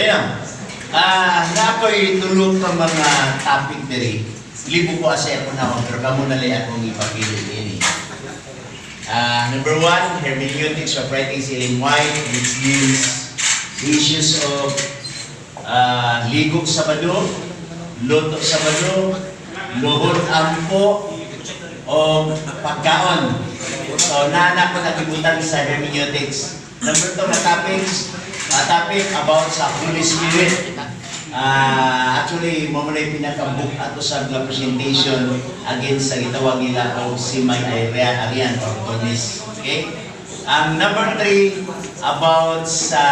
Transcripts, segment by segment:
Kaya, na ako'y tulo ka mga topic diri. Libo ko asa ako na pero kamo na lang akong ipapili diri. Number one, hermeneutics of writings Ellen White, which deals the issues of ligo Sabado, luto Sabado, luhod ampo, o pagkaon. So, naa ko nagibutan sa hermeneutics. Number two na topics, topic about sa Holy Spirit. Actually, mao man pinaka-book ato sa nga presentation against sa gitawag nila og semi-Arian or Donist. Okay? Ang number three, about sa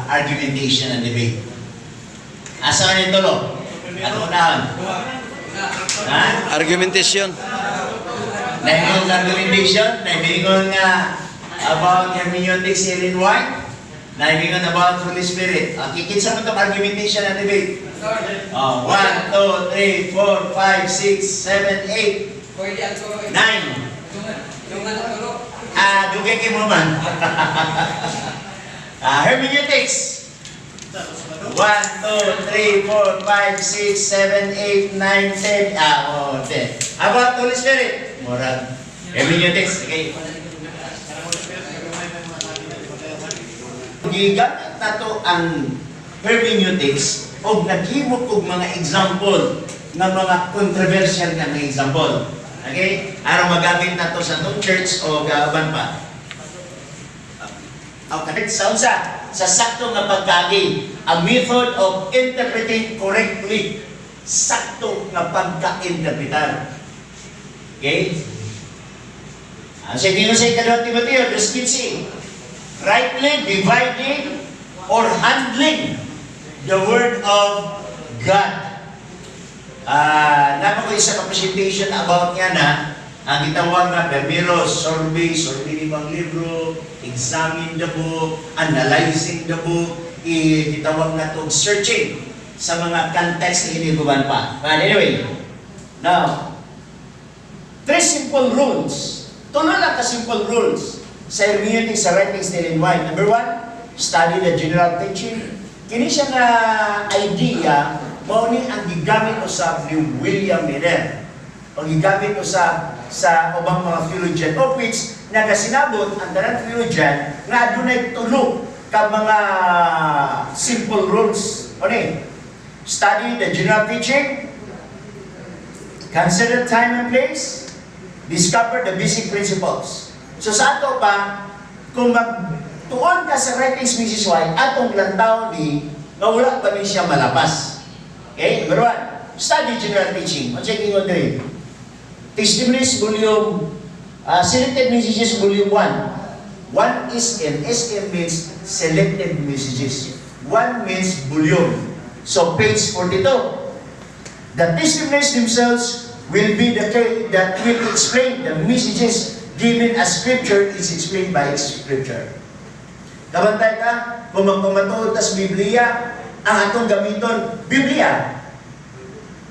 argumentation and debate. Asa man ito, lo? Ano unahan? Ha? Argumentation. Naingon argumentation, naingon nga about hermeneutics Ellen White, naingon about Holy Spirit. Okay, kinsa man itong argumentation and debate? Oh, 1, 2, 3, 4, 5, 6, 7, 8, 9. Dugay kay mo man. Hermeneutics. 1, 2, 3, 4, 5, 6, 7, 8, 9, 10. Oh, 10. About Holy Spirit? Murag. Hermeneutics. Okay. Gigamit nato ang hermeneutics og naghimo og mga example nga mga controversial nga mga example. Okay? Aron magamit nato sa atong church o uban pa. Okay. Sa unsa? Sa sakto nga pagkaagi, a method of interpreting correctly. Sakto nga pagka-interpretar. Okay? Ang sa Ginoo sa ikaduha Timoteo, verse 15. Rightly dividing or handling the word of God. Naa ko isa ka presentation about nga na ang gitawag nga primero, survey, survey ni bang libro, examine the book, analyzing the book, gitawag na to searching sa mga context ni ini pa. But anyway, now, three simple rules. Tulo lang ka simple rules sa hermeneutics sa writings ni Ellen White. Number one, study the general teaching. Kini siya nga idea, mao ni ang gigamit usab ni William Miller. O gigamit usab sa ubang mga theologian, of which nagasinabot ang tanan theologian nga adunay tulo ka mga simple rules. O ni, study the general teaching, consider time and place, discover the basic principles. So sa ato pa, kung magtuon ka sa writings Mrs. White, atong lantaw ni, nga wala pa ni siya malapas. Okay, number one, study general teaching. Ang checking on diri. Testimonies Volume, Selected Messages Volume 1. 1 SM. SM means Selected Messages. 1 means volume. So page 42. The testimonies themselves will be the key that will explain the messages given as Scripture is explained by Scripture. Kabantay ka, kung magpamatuod ta sa Biblia, ang atong gamiton, Biblia.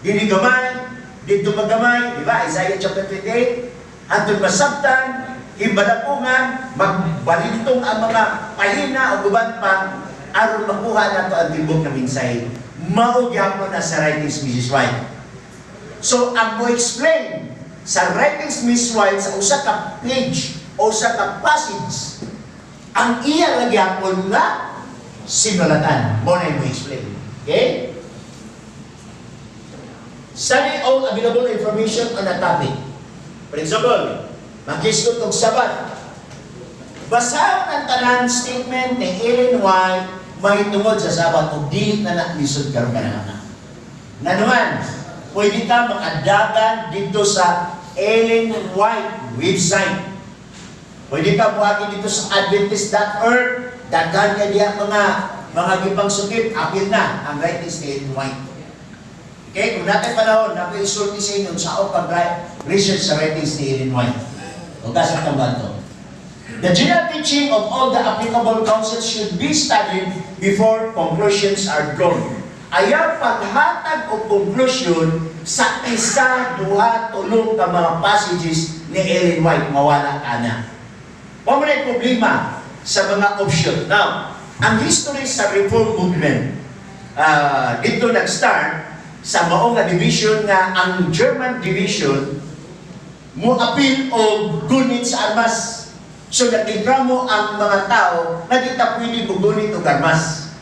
Dili gamay, dito magamay, di ba? Isaiah chapter 28, atong masabtan, himbalapungan, magbalintong ang mga pahina o uban pa, aron makuha nato ang tibok na mensahe. Mao gyapon na sa writings Mrs. White. So, ang mo explain sa writings Miss White sa usa ka page o usa ka passage, ang iya ra gyapon nga sinulatan. Mao na mo explain. Okay? Study all available information on a topic. For example, mag-isgot og Sabat. Basahon ang tanan statement ni Ellen White mahitungod sa Sabat ug dili na na lisod karon ka na. Nanuman, pwede ka makadagan dito sa Ellen White website. Pwede ka muagi dito sa adventist.org, daghan ka diya mga gipang sukip, apil na ang writings ni Ellen White. Okay, kung natin panahon, natin isulti sa inyo sa pag-research sa writings ni Ellen White. O gasa to. The general teaching of all the applicable counsels should be studied before conclusions are drawn. Ayaw paghatag og conclusion sa isa, duha, tulo ka mga passages ni Ellen White, mawala ka na. Mao man problema sa mga option. Now, ang history sa Reform Movement, Dito nag-start sa mao nga division nga ang German division mo apil og gunit sa armas. So nagreklamo ang mga tao na di ta pwede gunit og armas.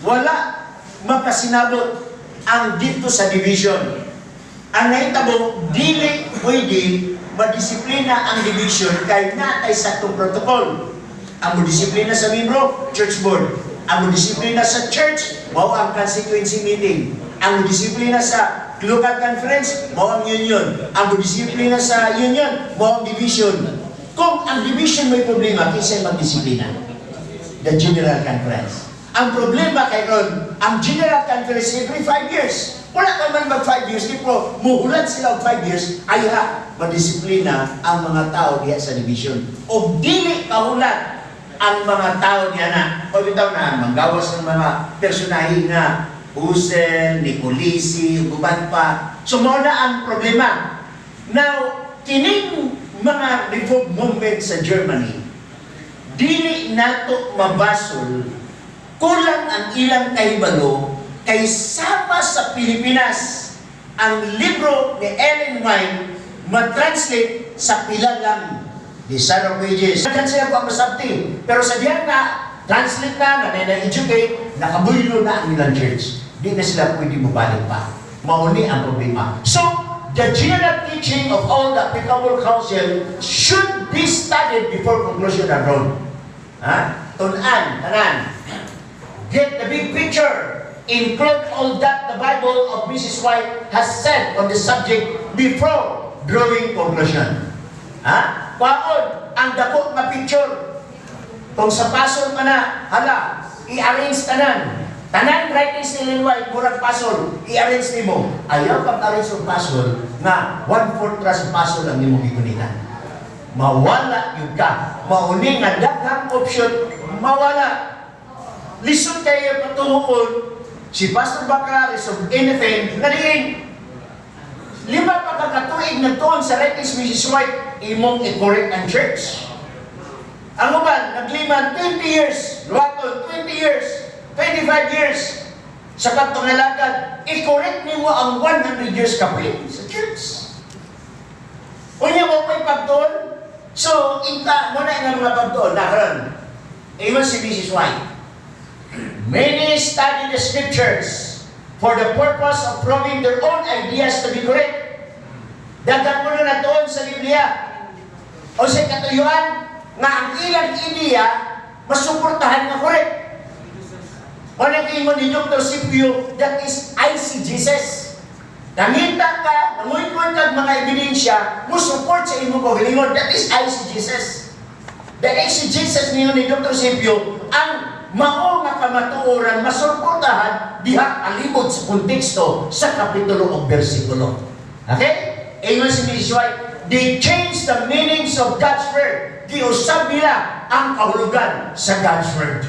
Wala makasinabot ang dito sa division. Ang nahitabo, dili pwede madisiplina ang division kay natay sa itong protocol. Ang modisiplina sa membro, church board. Ang modisiplina sa church, mao ang constituency meeting. Ang modisiplina sa local conference, mao ang union. Ang modisiplina sa union, mao ang division. Kung ang division may problema, kinsay magdisiplina? The General Conference. Ang problema kay ron, ang General Conference every 5 years. Wala ka man mag 5 years, di po, muhulat sila og 5 years, ay ha, madisiplina ang mga tao diha sa division. O dili kahulat ang mga tao diha na. O bitaw na, manggawas ng mga personahe nga Husel, Nicolisi, ug uban pa. So mao na ang problema. Now, kining mga reform movement sa Germany, dili nato mabasol, kulang ang ilang kahibalo kay sama sa Pilipinas, ang libro ni Ellen White matranslate sa pila lang Desire of Ages. Daghan sila ko ang masabti. Pero sa diyan na translate na, na na-educate, nakabuylo na ang ilang church. Di na sila pwede mabalik pa. Mauni ang problema. So, the general teaching of all the applicable council should be studied before conclusion are drawn. Ha? Tun-an, tanan. Get the big picture. Include all that the Bible of Mrs. White has said on the subject before drawing conclusion. Ha? Kwaon, ang dako nga picture. Kung sa puzzle man na, hala, i-arrange tanan. Tanan writings ni Ellen White, murag puzzle, i-arrange nimo. Ayaw pag-arrange og puzzle nga one-fourth ra sa puzzle ang imong gigunitan. Mawala gyud ka. Mauni nga daghang option, mawala. Lisod kayo patuhon si Pastor Baclares of anything na diin 5 pa ka katuig nagtuon sa writings Mrs. White, imong i-correct ang church. Ang uban, nagliman 20 years, luwaton 20 years, 25 years, sa pagpangalagad, i-correct nimo ang 100 years kapin sa church. Unya mo pa'y pagtuon. So, inka, mo na nga mga pagtuon, nakaron. Ingon si Mrs. White, "Many study the scriptures for the purpose of proving their own ideas to be correct." Daghan mo na nagtuon sa Biblia. O sa katuyuan, nga ang ilang ideya, masuportahan nga correct. Wala ingon ni Dr. Scipio, that is eisegesis. Nangita ka, nanguy-kuy kag mga ebidensya, mo support sa imong kaugalingon. That is eisegesis. The eisegesis niyo ni Dr. Scipio, ang mao nga kamatuoran masuportahan diha palibot sa konteksto sa kapitulo o bersikulo. Okay? Ingon si Mrs. White, "They change the meanings of God's word." Giusab nila ang kahulugan sa God's word.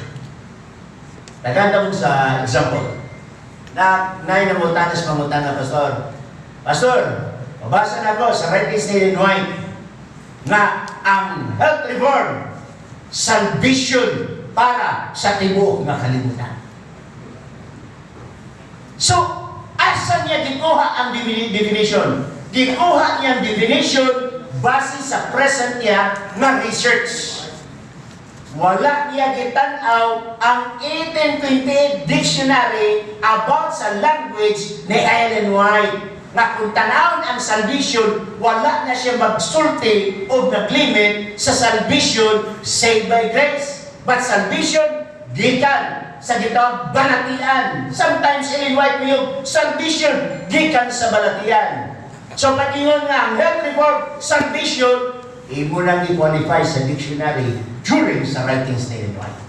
Daghan mo sa example. Na nay nangutana sa pangutana, "Pastor. Pastor, mabasa na ko sa writings ni Ellen White nga ang health reform, salvation para sa tibuok nga kalibutan." So, asa niya gikuha ang definition? Gikuha niya ang definition base sa present niya nga research. Wala niya gitan-aw ang 1828 dictionary about sa language ni Ellen White. Nga kung tanawon ang salvation, wala na siya magsulti o naglimit sa salvation saved by grace. But salvation, gikan sa gitawag balatian. Sometimes Ellen White mo salvation gikan sa balatian. So pag-ingon nga ang health reform, salvation, imo lang i-qualify sa dictionary during sa writings ni Ellen White.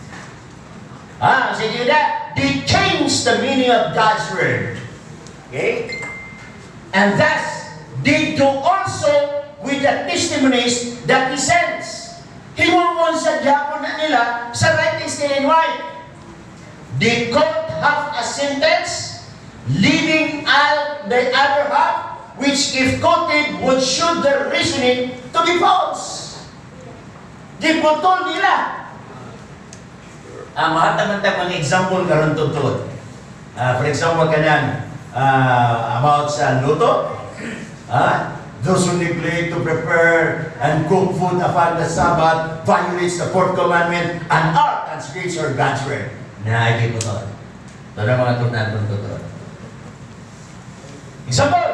Ah, sige na, they change the meaning of God's word. Okay? "And thus, they do also with the testimonies that He sends." Himuon sa gyapon na nila sa writings ni Ellen White. "They quote half a sentence, leaving out the other half, which if quoted would show their reasoning to be false." Giputol nila. Ang mahataman ta mga example karon tutud. For example, kanang about sa luto. Those who neglect to prepare and cook food upon the Sabbath violates the fourth commandment and are transgressor God's word. Naagi po to. Ito na mga tunan kung totoo. Example,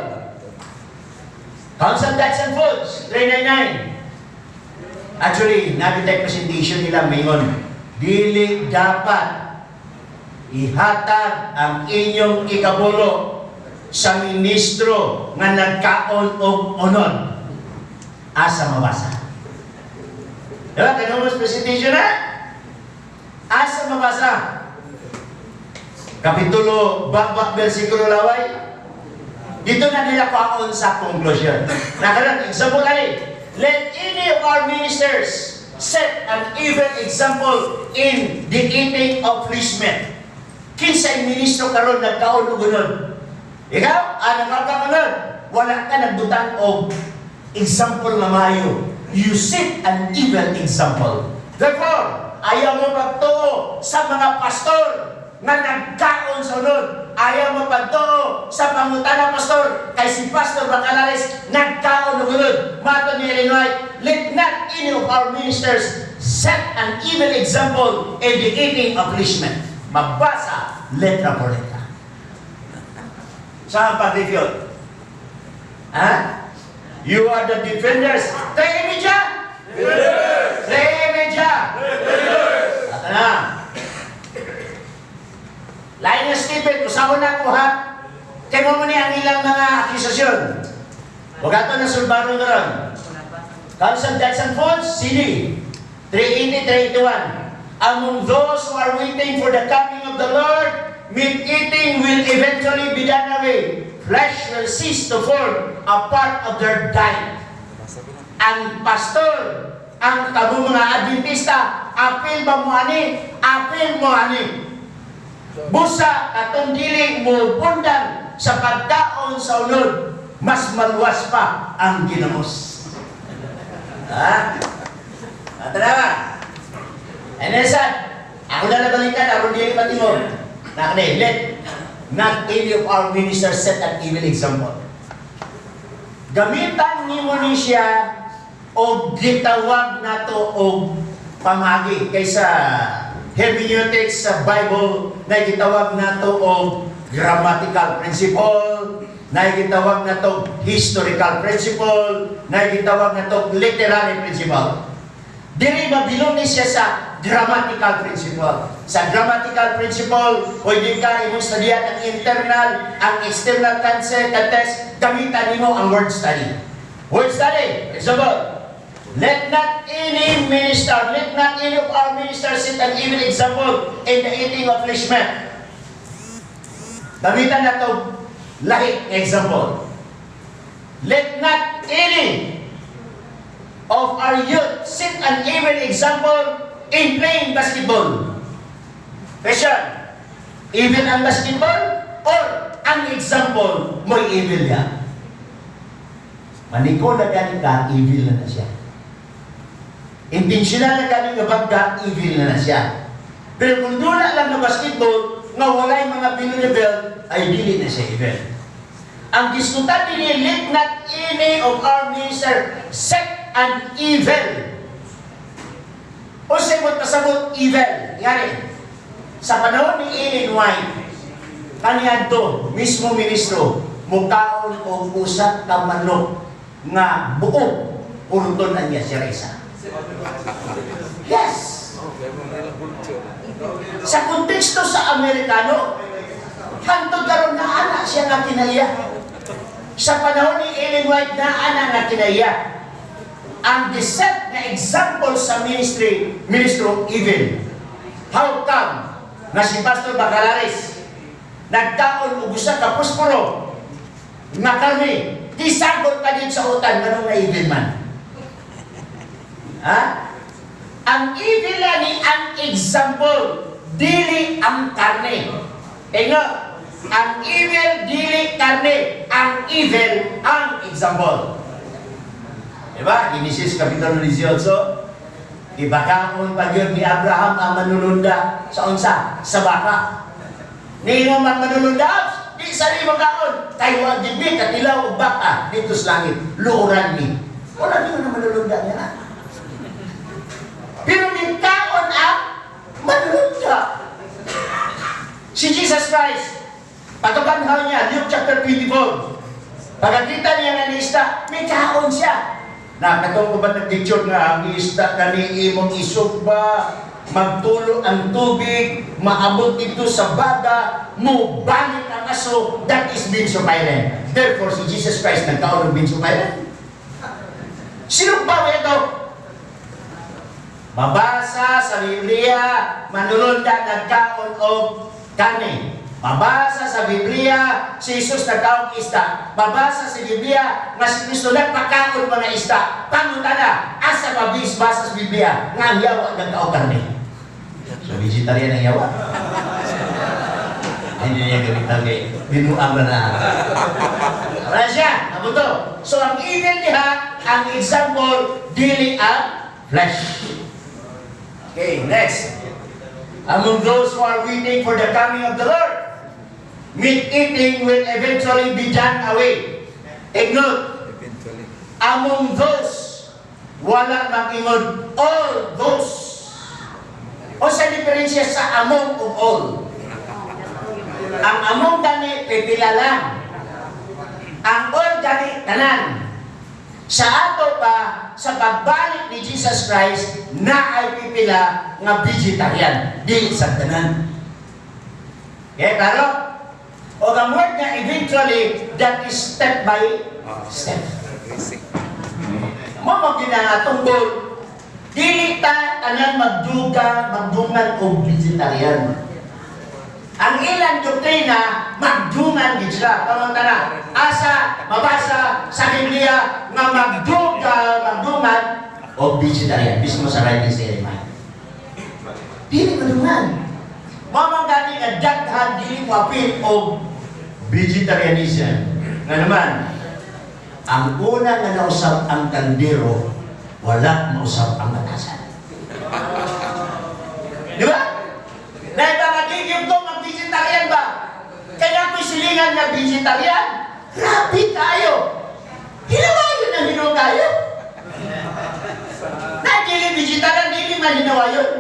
Council Diets and Foods, 399. Actually, nabitay presentation nila mayon. Dili dapat ihatag ang inyong ikapulo sa ministro nga nagkaon og unod. Asa mabasa? Diba? Kanumos presentation na? Asa mabasa? Kapitulo, baba, versikulo laway. Dito na nila kwaon sa conclusion. Nakaroon, example ay, "Let any of our ministers set an evil example in the eating of flesh meat." Kinsay ministro karon nagkaon og unod? Ikaw, ah, ka unod. Wala ka nagbutang og example nga maayo. You set an evil example. Therefore, ayaw mo pagtuo sa mga pastor nga nagkaon sa unod. Ayaw mo pagtuo sa pangutana, pastor, kay si Pastor Bacalares nagkaon og unod. Matod ni Ellen White, "Let not any of our ministers set an evil example in the eating of flesh meat." Mabasa letra por letra. Saan pag-refute? Ha? You are the defenders. Tres media? Defenders! Tres media! Defenders! Ata na. Lain nga statement, usahon na ko ha. Kay mo ni ang ilang mga akusasyon. Huwag ato na sulbaron karon. Council Diets and Foods, CD 380, 381. "Among those who are waiting for the coming of the Lord, meat eating will eventually be done away. Flesh will cease to form a part of their diet." Ang pastor, ang kamo mga Adventista, apil ba mo ani? Apil mo ani. Busa katong dili mo bundang sa pagkaon sa unod, mas maluwas pa ang ginamos. Ha? Ata na ba? And then sad, ako na nabalikan, aron dili matingog. Nakani, "Let not any of our ministers set an evil example." Gamitan nimo ni siya og gitawag nato og pamagi kaysa hermeneutics sa Bible na gitawag nato og grammatical principle, na gitawag nato historical principle, na gitawag nato literary principle. Diri mabilong ni siya sa grammatical principle. Sa grammatical principle, pwede ka imong studiyan ang internal, ang external context, gamitan nimo ang word study. Word study, example, "Let not any minister, let not any of our ministers set an evil example in the eating of flesh meat." Gamitan na to lahi example. "Let not any of our youth set an evil example in playing basketball." Question, evil ang basketball or ang example mo'y evil niya? Maniko na gani ka, evil na na siya. Intentional na gani nga bagga, evil na na siya. Pero kung dula lang na basketball, nga walay mga below belt, ay dili na siya evil. Ang gisgutan dinhi, "Let not any of our minister set an evil." Unsay mo pasabot evil? Ngani, sa panahon ni Ellen White, kaniadto mismo ministro, mukaon og usa ka manok nga buo, purton na niya siya isa. Yes! Sa konteksto sa Amerikano, hantod karon na ana siya nga kinaiya. Sa panahon ni Ellen White na ana nga kinaiya. Ang giset nga example sa ministry, ministro, evil. How come nga si Pastor Bacalares nagkaon og usa ka puspuro nga karne, gisagol pa din sa utan, nganong na evil man? Ha? Ang evil ni ang example, dili ang karne. Ingo, ang evil dili karne, ang evil ang example. Diba? Genesis Kapitulo 18, ibakaon pa yun ni Abraham ang manununda sa unsa? Sa baka. Niingon man manulunda, di sa ni kaon. Kay wa gid mi katilaw og baka didto sa langit. Luoran ni. Wala ni na manulunda niya na. Pero kaon ang manulunda. Si Jesus Christ, pagkabanhaw niya, Luke chapter 24, pagkakita niya nga ni isda, may kaon siya. Na, katong ko ba nag-picture nga ang isda kani imong isugba, magtulo ang tubig, maabot dito sa baga, mo balik ang aso, that is benzopyrene. Therefore, si Jesus Christ nagkaon ng benzopyrene. Sino ba ito? Mabasa sa Biblia, manulunda nagkaon og kani. Mabasa sa Biblia, si Jesus nagkaon isda. Mabasa sa Biblia, nga si Kristo nagpakaon mga isda. Pangutana, asa mabis basa sa Biblia, nga ang yawa nagkaon karne? So, vegetarian ang yawa. Ay, hindi niya gamitan kay binuang na na. Wala siya, abuto. So, ang evil niya, ang example, dili ang flesh. Okay, next. Among those who are waiting for the coming of the Lord, meat eating will eventually be done away. Take note, Eventually. Among those, wala makingon, all those. O sa diferensya sa among ug all? Ang among gani, pipila lang. Ang all gani, tanan. Sa ato pa, sa pagbalik ni Jesus Christ, na ay pipila nga vegetarian, di sa tanan. Okay, klaro? O ang word nga eventually, that is step by step. Progressing. Mo mo gina atong goal. Dili ta tanan magduga, magdungan og vegetarian. Ang ilang doktrina, magdungan gid sila. Pangutana, asa mabasa sa Biblia nga magduga, magdungan og vegetarian? Mismo sa writing sa Jeremiah. Dili madungan. Mao man gani nga daghan dili mo apil og vegetarianism. Nga naman, ang una nga nausap ang kaldero, wala mausap ang batasan. Di ba? Dahil ba magiging ko mag-vegetarian ba? Kaya ako'y silingan nga vegetarian. Grabe kayo. Hinawayon na hinuon kayo. Na dili vegetarian, dili man hinawayon.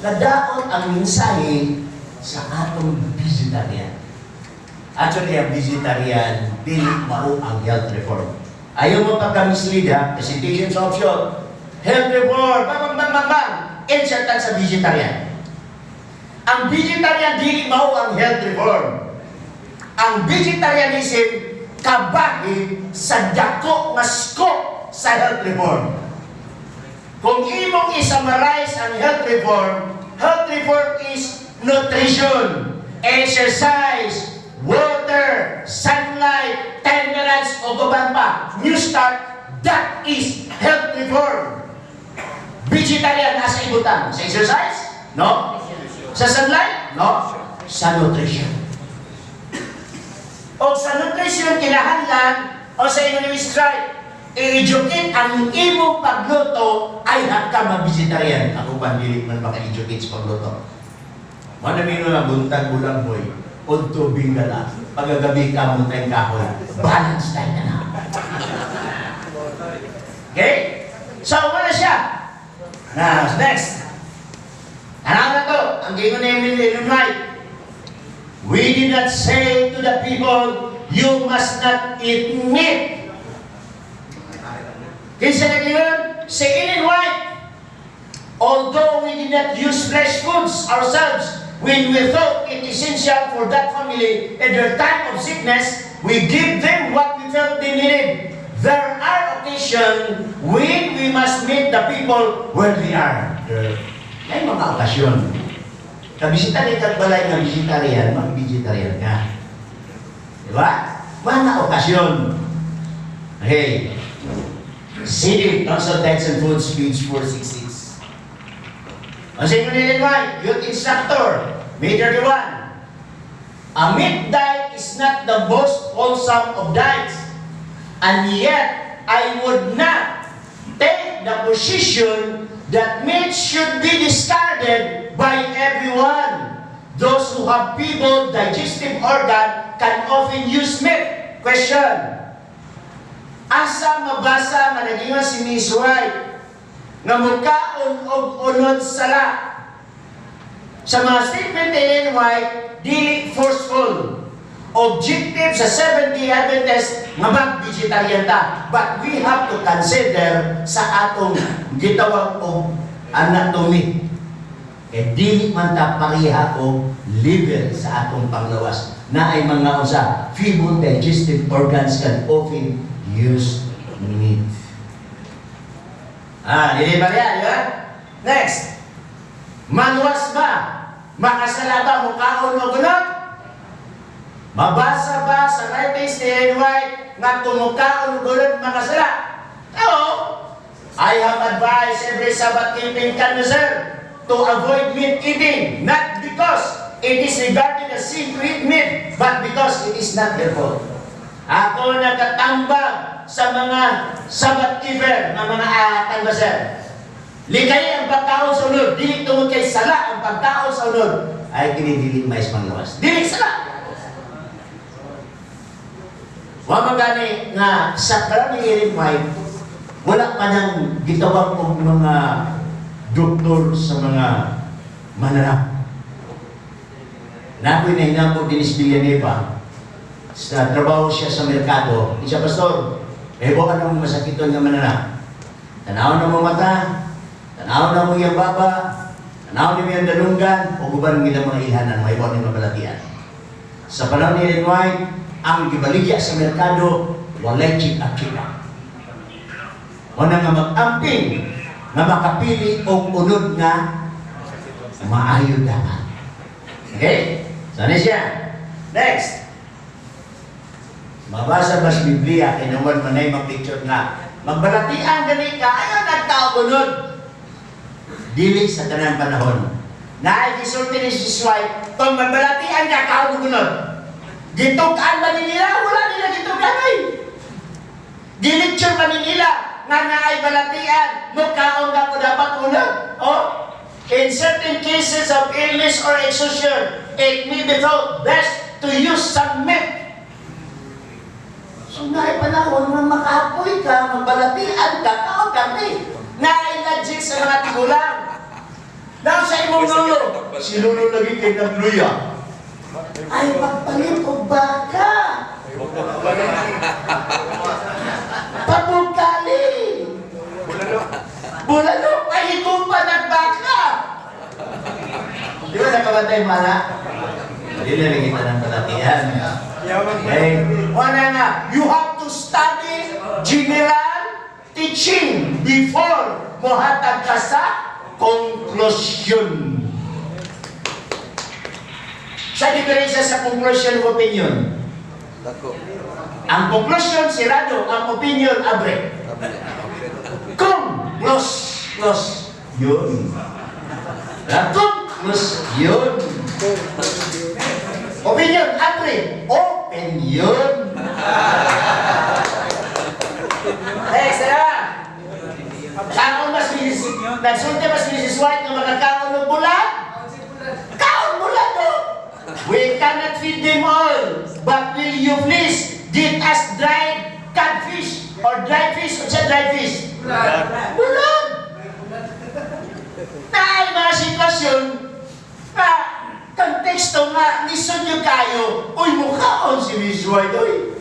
Nadaot ang mensahe sa atong vegetarian. Actually, ang vegetarian, dili mao ang health reform. Ayaw mo pagka-mislead ha, presentations option. Health reform, bang, bang, bang, bang, bang. Insert sa vegetarian. Ang vegetarian, dili mao ang health reform. Ang vegetarianism, kabahin sa dako nga scope sa health reform. Kung imong i-summarize ang health reform is nutrition, exercise, water, sunlight, temperance, o uban pa. New start, that is health reform. Vegetarian, nasa ibutang. Sa exercise? No. Sa sunlight? No. Sa nutrition. O sa nutrition, kinahanglan, o sa inyo ni Mrs. Wright, i-educate ang imong pagluto ay hagka mag-vegetarian. Ako pa, dili man maka-educate sa pagluto. Mana mino na buntag bulang boy, udto bingala, pagagabi ka mo tayong kahoy. Balance diet na na. Okay? So, wala siya. Now, next. Ano na to? Ang gingon ni Ellen White. We did not say to the people, "You must not eat meat." Kinsa nag-ingon? Si Ellen White. Although we did not use flesh foods ourselves when we thought it essential for that family in their time of sickness, we give them what we felt they needed. There are occasions when we must meet the people where they are. May mga okasyon. Kabisita ni kag balay nga vegetarian, mag-vegetarian ka. Di ba? Mga okasyon. Okay. CD, Council Diets and Foods, page 466. Ang sa inyo ni Ellen White, Youth Instructor, May 31. A meat diet is not the most wholesome of diets. And yet, I would not take the position that meat should be discarded by everyone. Those who have feeble digestive organ can often use meat. Question. Asa mabasa nga nagingon si Miss White nga mukaon og unod, sala? Sa mga statement ni Ellen White, dili forceful. Objective sa Seventh-day Adventist nga mag-vegetarian ta. But we have to consider sa atong gitawag og anatomy. Kay dili man ta pareha og level sa atong panglawas. Na ay mga usa, feeble digestive organs can often use meat. Ah, dili ba yan, di ba? Next. Maluwas ba? Makasala ba mukaon og unod? Mabasa ba sa writings ni Ellen White nga kung mukaon og unod, makasala? Oo. I have advised every Sabbath keeping connoisseur to avoid meat eating, not because it is regarded as sin to eat meat, but because it is not helpful. Ako nagatambag sa mga Sabbath keeper nga mga canvasser. Likay ang pagkaon sa unod, dili tungod kay sala ang pagkaon sa unod, ay kini dili mais panglawas. Dili sala. Wa man gani nga sa karon ni Ellen White, wala pa nang gitawag og mga doktor sa mga mananap. Nakoy nahinabo Dennis Villanueva, sa trabaho siya sa merkado. Isa, "Pastor, eh ka nang masakiton nga mananap. Tanaw na mo mata, tanaw na mo iyang baba, tanaw na mo iyang dalunggan, o uban ng mga ilhanan, may ni mabalatian." Sa panahon ni Ellen White, ang gibaligya sa merkado, walay check-up check-up. Wala nga mag-amping nga makapili og unod nga maayo dapat. Okay? So, ano siya? Next. Mabasa ba sa Biblia, kay naman manay mag-picture nga, magbalatian gani ka, ayaw nagkaunod. Dili sa tanang panahon. Naay gisulti ni si White, kung magbalatian ka, kaunod. Gitukan ba ni nila? Wala nila gitukan ay. Gilecture ba ni nila nga naay balatian, mukaon ka ko dapat unod? Oh? In certain cases of illness or exhaustion, it may be thought best to use some meat. So, naay panahon nga makapoy ka, magbalatian ka, kaon ka, ni. Naay logic sa mga tigulang. Daw sa imong lolo, si lolo lagi kay nagluya. Ay, magpalit og baka. Pabukali. Bulalo, ay ikaw pa nagbaka. Di ba nakabantay mala? Di na rin kita ng balatian. Okay? Wala nga, you have to study general teaching before mohatag ka sa conclusion. Sa diferensya sa conclusion of opinion? Dako. Ang conclusion, sirado. Ang opinion, abre. Kung, close, close, yun. Ah, kung, close, yun. Opinion, abre. Open, yun. Next, na. Kaon mas Mrs. Nagsulti mas Mrs. White nga makakaon ng bulag? Kaon bulag, oh! We cannot feed them all, but will you please give us dried catfish or dried fish? What's dried fish? Bulag! Naay mga sitwasyon nga konteksto nga lisod nyo kayo, uy, mukhaon si Miss White, uy.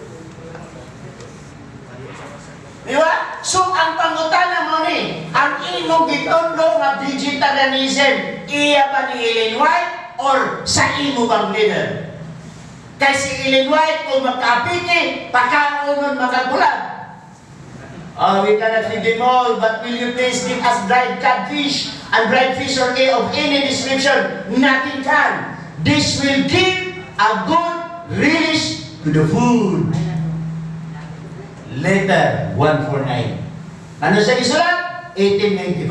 Di ba? So, ang pangutana mo ni, ang imong gitundo nga vegetarianism, iya ba ni Ellen White or sa imo bang leader? Kay si Ellen White, kung magkapiki, pakaonon makagulag. Oh, we cannot feed them all, but will you please give us dried catfish and dried fish or a of any description? Nothing can. This will give a good relish to the food. Letter 149. Ano sa isulat? 1895.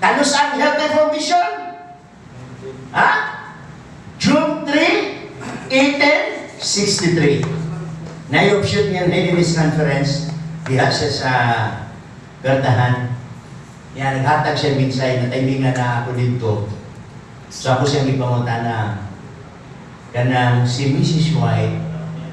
Kano sa ang Health Reformation? Ha? June 3, 1863. Na-offshoot niya ang Holiness Conference diha siya sa Pertahan. Yan, naghatag siya minsay na timingan na ako dito. So ako siyang gipangutana, kanang si Mrs. White,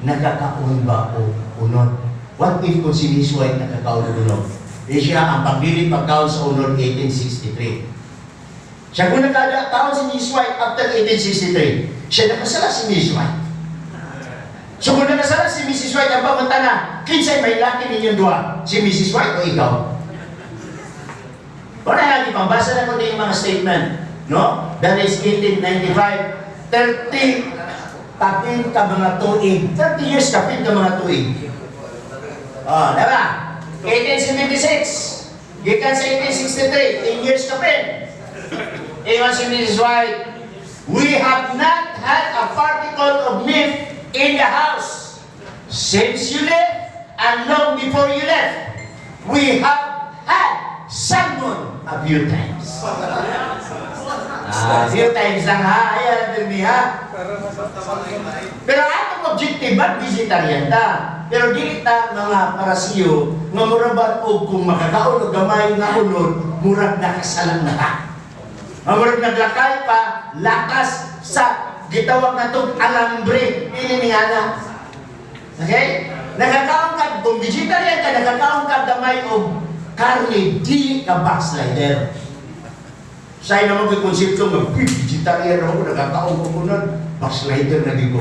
nakakaon ba og unod? What if kung si Mrs. White nakakaon og unod? Di siya ang pagdili pagkaon sa unod 1863. Siya kung nakakaon si Mrs. White after 1863, siya nakasala si Mrs. White. So kung nakasala si Mrs. White, ang pangutana, kinsay may laki ninyong duha? Si Mrs. White o ikaw? Wala lagi pambasa na ko yung mga statement. No? That is 1895. 30 kapin ka mga tuig. 30 years kapin ka mga tuig. Oh, diba? 1876. Gikan sa 1863, 10 years kapin. Ingon si Mrs. White, "We have not had a particle of meat in the house since you left and long before you left. We have had salmon a few times." Ah, few times lang ha. Ayan, ni ha. Pero atong objective, ba't vegetarian ta? Pero dili ta mga parasiyo nga mura ba og kung makakaon og gamay nga unod, murag nakasala na ta. Nga murag naglakay pa lakas sa gitawag natong alambre, dili ni ana. Okay? Nakakaon ka, kung vegetarian ka, nakakaon ka gamay og karne, dili ka backslider. Sa naman ko'y konsepto nga, "Uy, vegetarian ako, nakakaon ko unod, backslider na di ko."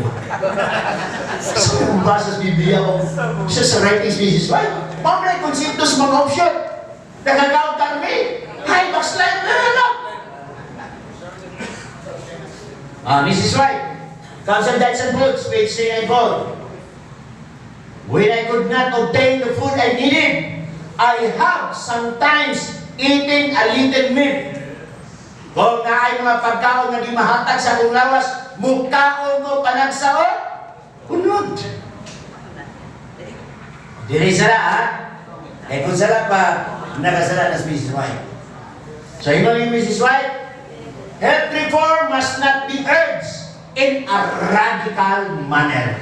Sa basa sa Biblia ko, sa writings Mrs. White, mao na yung konsepto sa mga option. Nakakaon karne, hay, backslider na lang. Ah, Mrs. White, Counsel Diets and Foods, page 394. "When I could not obtain the food I needed, I have sometimes eaten a little meat." Kung naay mga pagkaon nga di mahatag sa akong lawas, mukaon ko panagsa og unod. Dili sala ha? Eh kung sala pa, nakasala na si Mrs. White. So ingon ni Mrs. White, "Health reform must not be urged in a radical manner."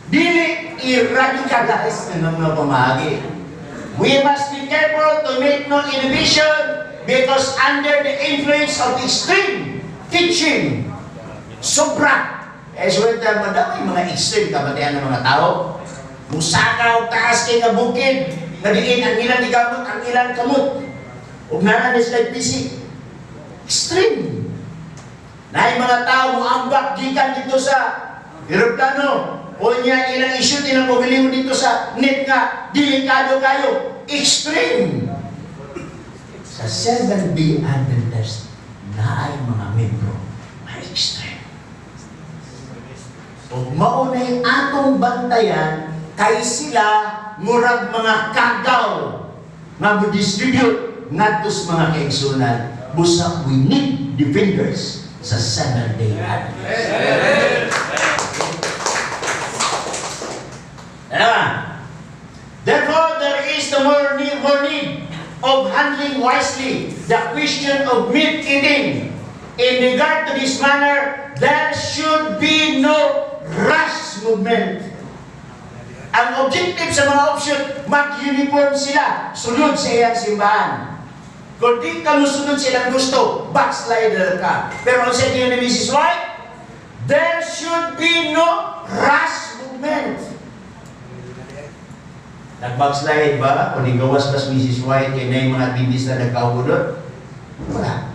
Dili i-radicalize ng mga pamagi. "We must be careful to make no innovation because under the influence of extreme teaching, sobra." Eh, so ito, madami mga extreme kabatian ng mga tao. Musaka og taas kay nga bukid, nga diin ang ilang gigamot, ang ilang kamot. Ug naa ni sila PC. Extreme. Naay mga tao moambak gikan dito sa eroplano. O niya ilang issue ilang kaugalingon dito sa net nga delikado kayo. Extreme. Sa Seventh-day Adventist, naay mga membro may extreme. Ug mao na atong bantayan kay sila murag mga kagaw nga mo-distribute ngadto sa mga kaigsunan. Busa we need defenders sa Seventh-day Adventist. Ano ba? "Therefore, there is the more need of handling wisely the question of meat eating. In regard to this matter, there should be no rash movement." Ang objective sa mga option, mag-uniform sila, sunod sa iyang simbahan. Kung di ka musunod silang gusto, backslider ka. Pero ang sa ni Mrs. White, there should be no rash movement. Nag-backslide ba? O nigawas ba si Mrs. White kay na yung mga Adventist na nagkaugudot? Wala.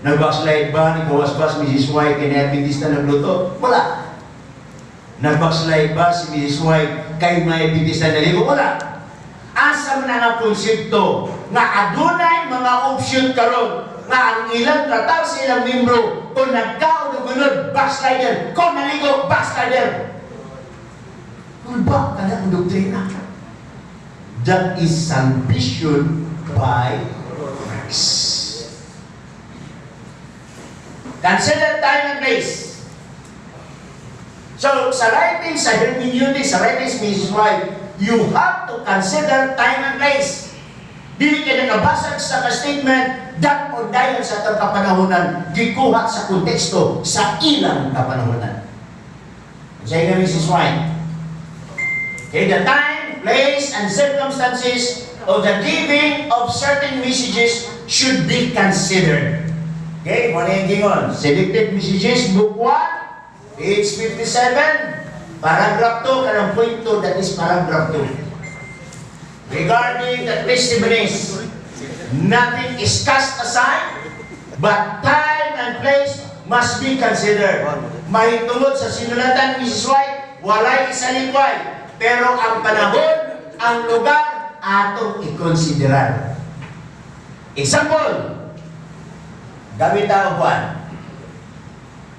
Nag-backslide ba? Nigawas ba si Mrs. White kay na Adventist na nagluto? Wala. Nag-backslide ba si Mrs. White kay may Adventist na naligo? Wala. Asa man ang konsepto nga adunay mga option karon nga ang ilang tratar sa ilang membro, kung nagkaon og unod, backslider, kung naligo, backslider? Kulba ka na ang doktrina. That is salvation by works. Consider time and place. So, sa writing, sa hermeneutics, sa writings, Mrs. White, you have to consider time and place. Dili ka nakabasag sa ka-statement, that o dayon sa atong kapanahonan, gikuha sa konteksto sa ilang kapanahonan. Sa inyo, Mrs. White, okay, "The time, place, and circumstances of the giving of certain messages should be considered." Okay, mao na yung gingon. Selected Messages, Book 1, page 57, paragraph 2, kanang point 2, that is paragraph 2. Regarding the testimonies, nothing is cast aside, but time and place must be considered. Mahitungod sa sinulatan ni Mrs. White, walay isalikway, pero ang panahon, ang lugar, atong ikonsiderar. Example, gamit ang buwan.